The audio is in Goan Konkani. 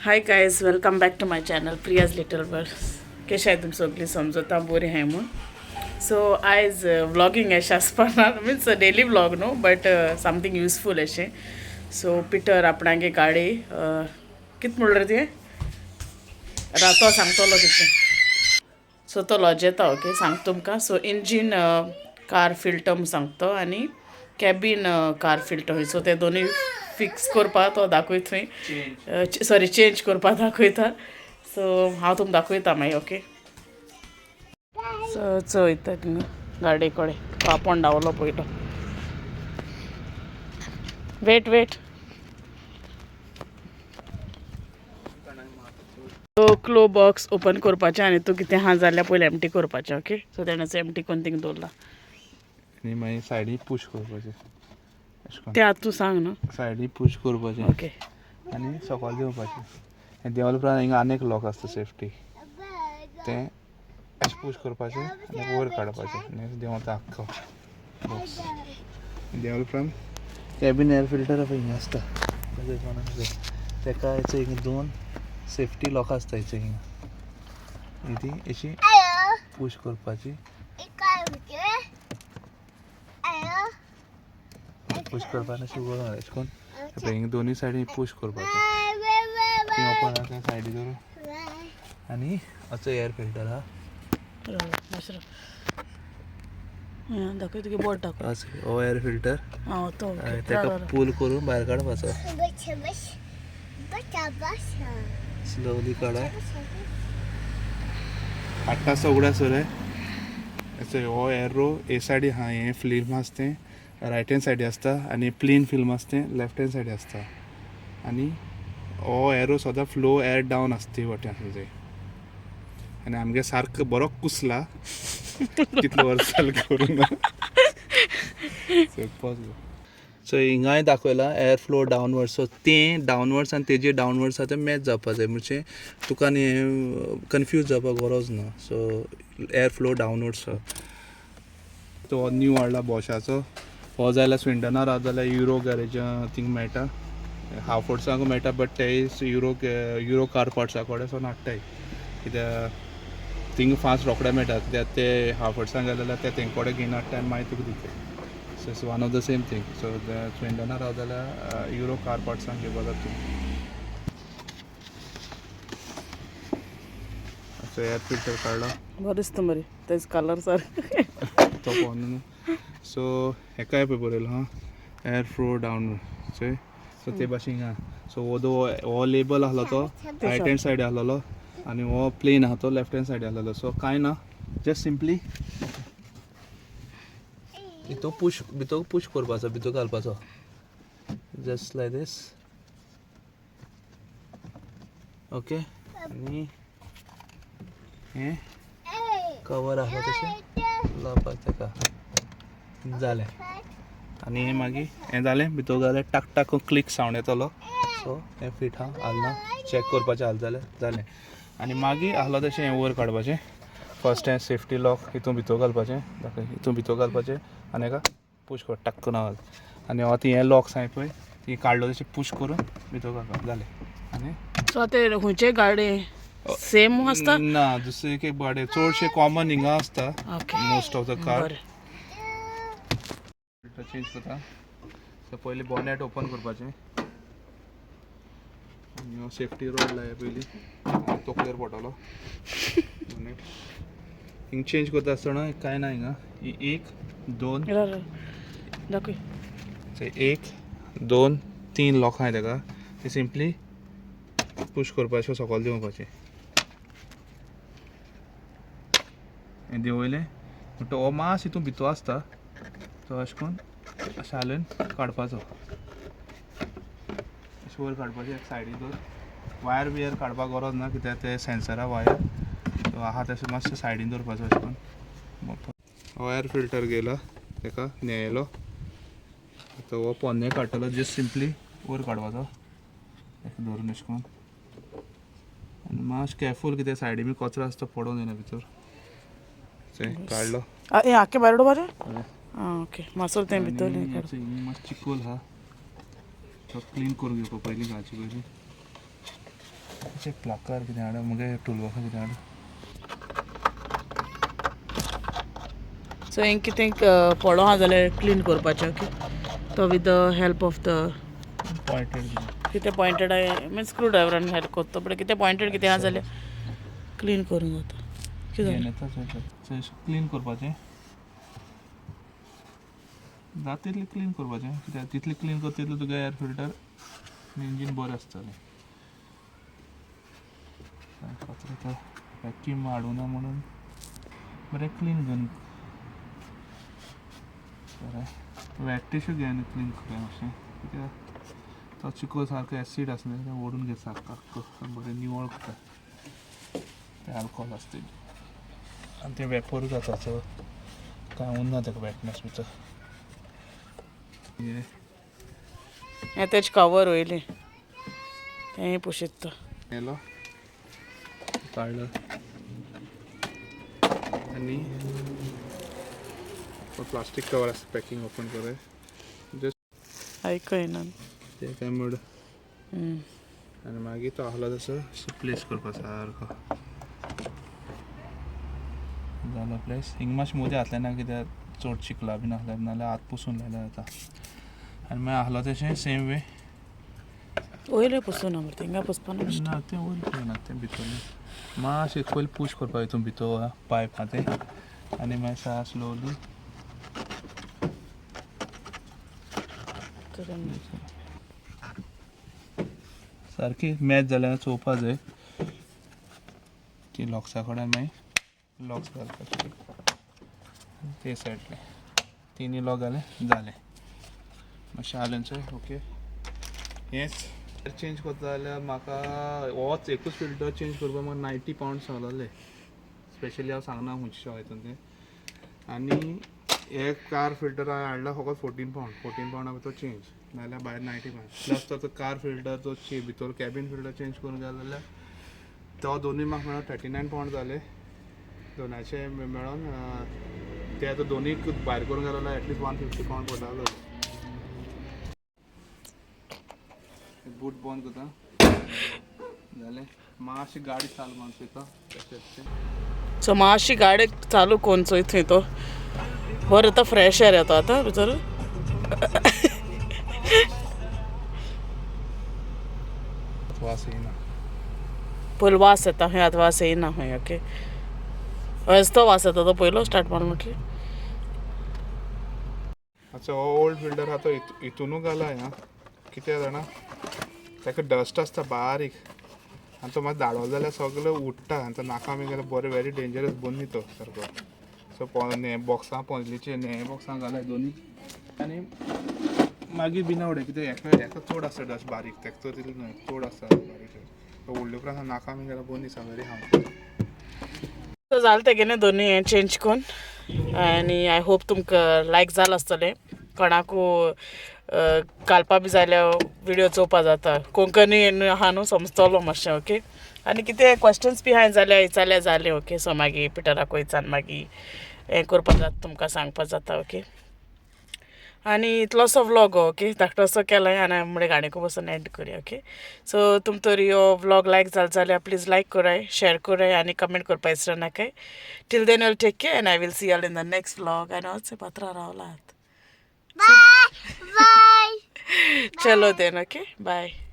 Hi guys, welcome back to my channel Priya's little world. कशें आहाय तुमी सगळीं? समजता बरी आहाय म्हूण. सो आयज व्लॉगींग अशें आसपाना, मिन्स डेली व्लॉग न्हू, बट समथींग युजफूल अशें. सो पिटर आपणागे गाडी कित म्हणलें रे तुवें? तो सांगतलो कितें. सो तो लॉजेता. ओके, सांगता तुमकां. सो इंजीन कार फिल्टर म्हूण सांगता आनी कॅबीन कार फिल्टर. सो ते दोनूय फिक्स करपा तो दाखयता थंय, सॉरी, चेंज करपा दाखयता. सो हांव तुमकां दाखयता मागीर. ओके, सो चोयता थिंगा गाडये कडेन तो आपोण धांवलो पयलो. Wait wait. सो क्लो बॉक्स ओपन करपाचें आनी तूं कितें आहा जाल्यार पयलीं एमटी करपाचें. ओके, सो तेणें एमटी करून थिंगा दवरला. आनी मागीर सायडी पूश करपाचें अशें करून. तें आतां तूं सांग न्हू. सायडी पूश करपाचें. ओके. आनी सकयल देंवपाचें. हें देंवले उपरांत हिंगा आनी एक लॉक आसता सेफ्टी, तें अशें पूश करपाचें आनी वयर काडपाचें आनी देंवता आख्खो बॉक्स. देंवले उपरांत कॅबीन एअर फिल्टर पळय हिंगा आसता तेका. हेचे हिंगा दोन सेफ्टी लॉक आसता. हेचे हिंगा ती अशी पूश करपाची. पूश करपाक अशें वयर अशें करून पळय हिंगा दोनूय सायडीन पूश करपाचें. ती ओपन आसा, सायडी धरून. आनी असो एअर फिल्टर आहा. मातशें दाखय, तुगे बोट दाखय. असो हो एअर फिल्टर. आं, तो ओके. ताका पूल करून भायर काडपाचो, स्लोली काडा. काडटा सगळ्या सर अशें हो एरो ए सायडी आहा. हें फिल्म आसा तें रायट हँड सायडी आसता आनी प्लेन फिल्म आसा तें लेफ्ट हँड सायडी आसता. आनी हो एरो सदां फ्लो एअर डावन आसता ती वटेन आसा ते. आनी आमगे सारको बरो कुसला, कितले वर्स जालें करूं ना. सो हिंगाय दाखयलां एअर फ्लो डावनवर्ड्स. सो तें डावनवर्ड्स आनी तेजे डावनवर्ड्स आसा तें मॅच जावपा जाय, म्हणजे तुका आनी कन्फ्यूज जावपाक गरज ना. So air flow downwards. तो न्यू हाडला बॉशाचो. हो जाल्यार स्विंडनार आहा, जाल्यार युरो गॅरेज थिंग मेळटा, हाफोर्ड्सांक मेळटा, बट ते युरो युरो कार पार्ट्सा कडेन सावन हाडटाय, कित्याक थिंग फास्ट रोखडे मेळटा. कित्याक ते हाफोर्ड्सांक गेले जाल्यार ते तेंचे कडेन घेवन हाडटा आनी मागीर तुका दिता. So it's one of the same thing. So स्विंडनार आहा जाल्यार युरो कार पार्ट्सांक घेवपा जाता तूं. सो एअर फिल्टर काडलो. बरें दिसता मरे तेज कलर सारको. तो पळोवन न्हू. सो हेकाय पळय बरयलो हा एअर फ्लो डावन. चोय, सो ते भाशेन हिंगा. सो हो दो हो लेबल आहलो तो रायट हँड सायड आहलोलो आनी हो प्लेन आहा तो लेफ्ट हँड सायड आहलोलो. सो कांय ना, जस्ट सिंपली भितर पूश, भितर पूश करपाचो, भितर घालपाचो, जस्ट लायक दीस. ओके, आनी हें कवर आसा तशें लावपाक तेका. जालें. आनी हें मागीर हें जालें, भितर घालें, टाक टाक क्लिक सावंड येतलो. सो हें फिट आहा हालना, चॅक करपाचें हाल जालें जालें. आनी मागीर आहलो तशें हें वयर काडपाचें. फर्स्ट हें सेफ्टी लॉक हितून भितर घालपाचें. दाखय, हितून भितर घालपाचें आनी हेका पूश कर, टाक करून आवाज. आनी हो ती हें लॉक्स आहाय पळय, ती काडलो तशें पूश करून भितर घालपाक जालें. आनी सो आतां खंयचे गाडी सेम आसता? ना, दुसरे एक गाडये चडशे कॉमन हिंगा आसता. Okay. Most of the car. बरें. फिल्टर चेंज करता. सो पयलीं बॉनेट ओपन करपाचें आनी हो सेफ्टी रोड लाय पयलीं, तकलेर पडटलो बोनेट. हिंग चेंज करता आसतना कांय ना, हिंगा ही एक दोन राव, राव. दाखय. So एक दोन तीन लॉकां आहाय तेका. ते सिंपली पूश करपाचें, सकयल देंवपाचें. हें देंवयलें म्हणटा हो मास हितून भितर आसता, तो अशें करून अशें हालून काडपाचो, अशें वयर काडपाचें. एक सायडीन दवर. वायर बियर काडपाक गरज ना, कित्याक ते सेन्सरा वायर तो आहा तशें मातशें सायडीन दवरपाचो अशें करून. हो एअर फिल्टर गेला, तेका न्हेयलो. आतां हो पोन्ने काडटलो, जस्ट सिंपली वयर काडपाचो ताका धरून अशें करून. आनी मातशें केरफूल, कित्याक सायडीन बी कचरो आसता, पडोन जायना भितर. काडलो. हें आख्खें भायर उडोवपाचें? हय. आं, ओके, मातसो तें भितर आनी हें काड. हिंगा मातसो चिकोल आहा, तो क्लीन करून घेवपा पयलीं, घालचे पयलीं. अशें प्लाकार कितें हाड, मुगे टूल बॉक्स कितें हाड. सो हें कितें पडो आहा जाल्यार क्लीन करपाचें, ओके, तो with the help of the pointed. कितें पॉयंटेड मिन्स स्क्रू ड्रायव्हरान हेल्प करता, बट कितें पॉयंटेड कितें आहा जाल्यार क्लीन करूंक जाता. कितें जालें? क्लीन करपाचें जाता तितलें क्लीन करपाचें, कित्याक तितलें क्लीन करता तितलें तुगे एअर फिल्टर इंजीन बरें आसतलें. आतां वॅक्यूम हाडूना म्हणून बरें क्लीन करून बरें वेट टिश्यू घेवन क्लीन करया मातशें, कित्याक तो चिकोल सारको एसीड आसना, तें ओडून घेता सारको आख्खो, बरें निवळ करता. तें आल्कोहोल आसता आनी तें वेपोर जाता, सो कांय उरना ताका वेटनस भितर. हें. हें तेजें कवर वयलें तेंय पुशीत तो. येलो काडलो आनी प्लास्टीक कवर आसता, पॅकिंग ओपन कर जस्ट. आयकयना. ते काय मोड. आनी मागीर तो आहलो तसो प्लेस करपा सारको जालो प्लेस. हिंगा मातशें मोदी घातलें ना, कित्याक चड चिखला बी नासल्यार, नाल्यार हात पुसून लायल्यार जाता. आनी मागीर आहलो तशें सेम वे. वयलें पुसूं ना मरे, थिंगा पुसपा ना. ना, तें वयर ना, तें भितर मातशें पयलीं पूश करपा हितून भितर पायप आहा तें, आनी मागीर सा स्लोली. तर सारकी मॅच जाल्यार चोवपा जाय ती लॉक्सा कडेन, मागीर लॉक्स घालपाचे ते सायडले तिनी लॉक घाले, जालें. मातशें आलेंचे ओके. हेंच चेंज करता जाल्यार म्हाका होच एकूच फिल्टर चेंज करपाक म्हाका 90 पावंड सांगलेले. स्पेशली हांव सांगना खंयचे शॉप हितून तें. आनी हे कार फिल्टर हांवें हाडला फकत 14 पावंड, 14 पावंडा तो चेंज, नाल्यार भायर 90 पावंड. प्लस तो कार फिल्टर, तो भितर कॅबीन फिल्टर चेंज करूंक जाय जाल्यार तो दोनूय म्हाका मेळोन 39 पावंड जाले दोनाचे मेळोन. ते आतां दोनूय भायर करूंक जाय जाल्यार एटलिस्ट 150 पावंड पडटालो. बूट बंद करता, जालें. मातशी गाडी चालू मारून चोयता कशें तें. सो मातशी गाडी चालू करून चोय थंय, तो बरें आतां फ्रेश एअर येता आतां भितर. वास येयना. पयलो वास येता खंय, आतां वास येयना खंय. ओके, तो वास येता तो पयलो स्टार्ट मारून म्हटलें. अच्छा, हो ओल्ड फिल्टर आहा तो हितूनू घाला. हां, कितें जाणा, ताका डस्ट आसता बारीक आनी तो मागीर धाडवलो जाल्यार सगळो उडटा आनी तो नाका बी गेल्यार बरें व्हेरी डेंजरस बन्नी तो सारको. सो न्हे बॉक्सां पोंजलीचे न्हे बॉक्सां घालाय दोनी आनी मागीर बिना उडय, कित्याक हेका हेका चड आसता डस्ट बारीक, ताका तो तितलो न्हय, चड आसता बारीक. तो उडले उपरांत नाका बी गेल्यार बरी दिसा, व्हेरी हार्मफूल. सो जालें तेगेलें दोनूय हें चेंज करून आनी I hope तुमकां लायक जालां आसतलें. कोणाकू घालपा बी जाल्यार विडियो चोवपा जाता, कोंकणी आहा न्हू, समजतलो मातशें. ओके, आनी कितें क्वेश्चन्स बी आहाय जाल्यार विचारल्यार जालें. ओके, सो मागीर पिटराक वयचान मागीर हें करपा जाता, तुमकां सांगपा जाता. ओके, आनी इतलोसो व्लॉग, ओके, धाकटोसो केला आनी मुळे गाडयेक बसून एंड करया. ओके, सो तुम तर ह्यो व्लॉग लायक जाल जाल्यार प्लीज लायक कराय, शेअर कराय आनी कमेंट करपा विसरनाकाय. Till then we'll take care and I will see all in the next vlog. आनी हांव पात्रां रावलात. Bye. Bye. चलो then, okay, bye.